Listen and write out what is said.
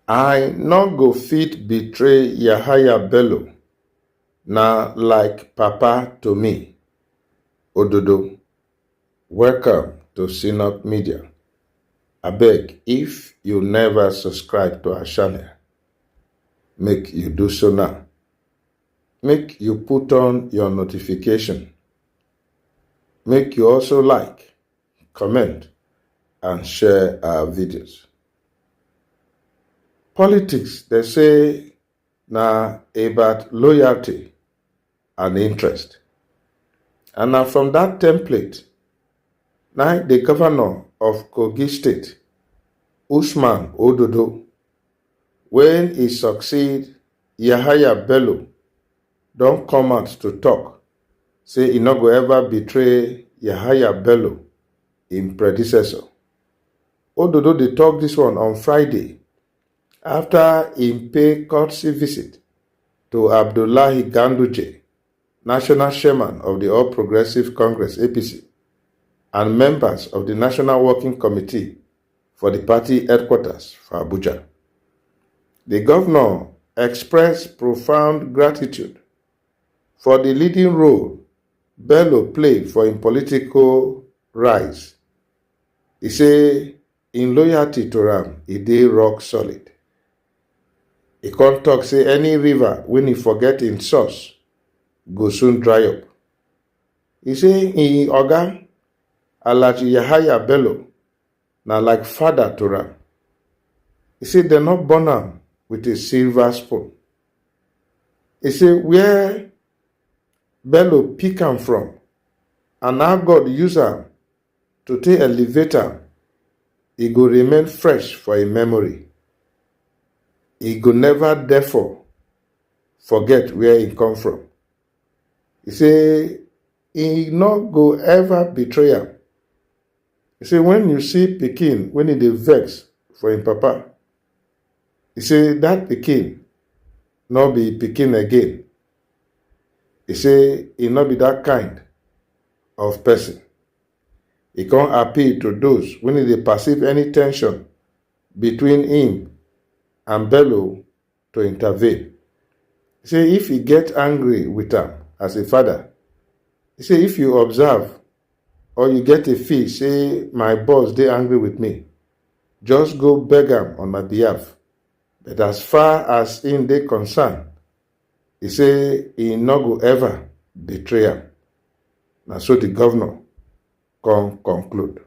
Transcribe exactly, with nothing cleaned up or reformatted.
I no go fit betray Yahaya Bello, na like papa to me. Ododo, welcome to Synod Media. Abeg, if you never subscribe to our channel, make you do so now. Make you put on your notification. Make you also like, comment, and share our videos. Politics, they say, na about loyalty and interest. And na from that template, na the governor of Kogi State, Usman Ododo, when he succeed Yahaya Bello, don come out to talk, say he no go ever betray Yahaya Bello, im predecessor. Ododo dey talk this one on Friday after im pay courtesy visit to Abdullahi Ganduje, national chairman of the All Progressive Congress, A P C, and members of the National Working Committee for the party headquarters for Abuja. The governor expressed profound gratitude for the leading role Bello play for im political rise. He say im loyalty to am, e dey rock solid. He come talk say any river wey e forget im source go soon dry up. He say im oga, Alhaji Yahaya Bello, na like father to am. He say dem no born am with a silver spoon. He say where Bello pick am from and how God use am to take elevate am, e go remain fresh for im memory. E go never therefore forget where e come from. He say e no go ever betray am. He say when you see pikin when e dey vex for im papa, he say that pikin no be pikin again. He say e no be that kind of person. He come appeal to those when e dey perceive any tension between him and Bello to intervene. He say if he get angry with am as a father, he say if you observe or you get a feel say my boss dey angry with me, just go beg am on my behalf. But as far as im dey concerned, he say he no go ever betray am. Na so the governor come conclude.